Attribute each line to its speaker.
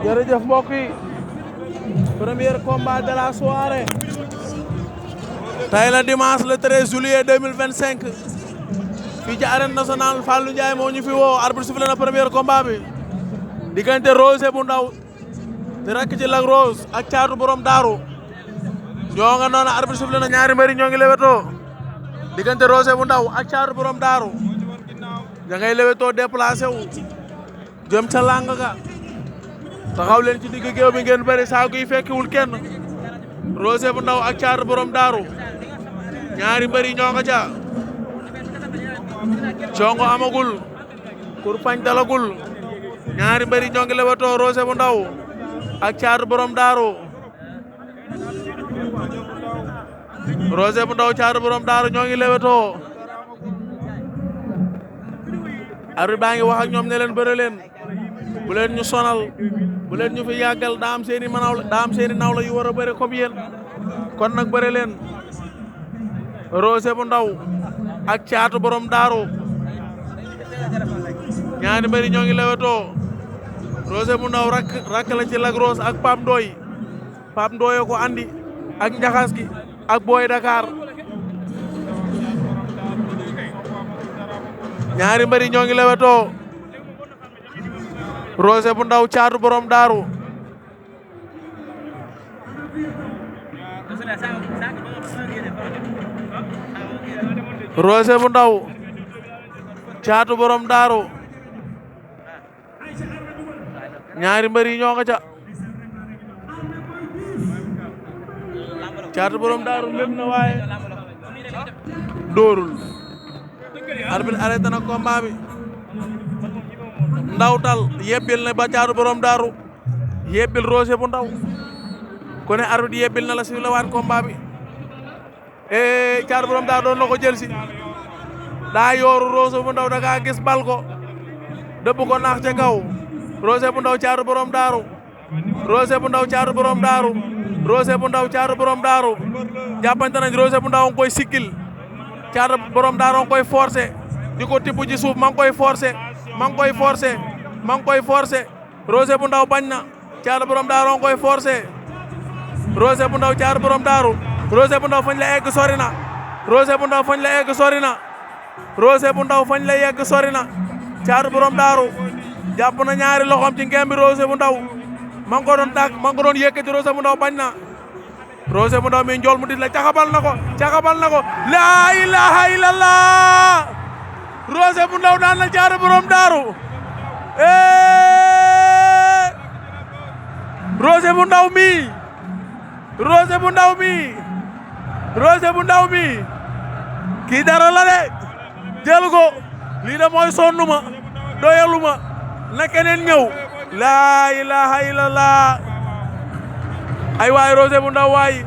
Speaker 1: jërëjëf mbokk yi premier combat de la soirée tey la dimanche le 13 juillet 2025 fii ci arène nationale Fallou Ndiaye moo ñu fi woo arbitre sifflé na premier combat bi diggante Rose bu ndaw di rakk ci Lac Rose ak Caatu Borom Daaru ñoo nga noonu arbitre sifflé na ñaari mbëri ñoo ngi lewetoo diggante Rose bu ndaw ak Caatu Borom Daaru da ngay lewetoo déplacé wu jëm ca làng ga taxaw leen ci digg géew bi ngeen bëri saako yi fekkiwul kenn Rose bu ndaw ak Caatu Borom Daaru ñaari mbëri ñoo nga ca congo amagul kurpañ dalagul ñaari mbëri ñoo ngi lewetoo Rose bu ndaw ak Caatu Borom Daaru Rose bu ndaw Caatu Borom Daaru ñoo ngi lewetoo arbitre baa ngi wax ak ñoom ne leen bëre leen bu leen ñu sonal bu leen ñu fi yàggal daa am seeni nawla yu war a bëre comme yéen kon nag bëre leen Rose bu ndaw ak Caatu Borom Daaru ñaari mbëri ñoo ngi lewetoo Rose bu ndaw rakk la ci Lac Rose ak Pape Ndoye ko andi ak njaxas gi ak Boy Dakar ñaari mbëri ñoo ngi lewetoo Rose bu ndaw Caatu Borom Daaru Rose bu ndaw Caatu Borom Daaru ñaari mbëri ñoo nga ca Caatu Borom Daaru lépp na waaye dóorul arbitre arrêté na combat bi ndawtal yebbil na ba Caatu Borom Daaru yebbil Rose bu ndaw ko ne arbitre yebbil na la si la waat combat bi Caatu Borom Daaru doon na ko jël si daa yooru Rose bu ndaw da kaa gis bal ko dëpp ko naax ca kaw Rose bu ndaw Caatu Borom Daaru Rose bu ndaw Caatu Borom Daaru Rose bu ndaw Caatu Borom Daaru jàppante nañ Rose bu ndaw nga koy sikkil Caatu Borom Daaru nga koy forcé di ko tibb ci suuf ma ngi koy forcé Rose bu ndaw bañ na Caatu Borom Daaru nga koy forcé Rose bu ndaw Caatu Borom Daaru Rose bu ndaw fañ la egg sori na Rose bu ndaw fañ la egg sori na Rose bu ndaw fañ la yegg sori na Caatu Borom Daaru jàpp na ñaari loxoom ci ngembi Rose bu ndaw ma ngi ko doon dàq ma ngi ko doon yëkkati Rose bu ndaw bañ na Rose bu ndaw mi njool mu dit la caxabal na ko laa ilaha illallah Rose bu ndaw daan na Caatu Borom Daaru Rose bu ndaw mi kii dara la de jël ko lii da mooy sonnuma doyaluma na keneen ñëw laa ilaha illallah ay waay Rose bu ndaw waay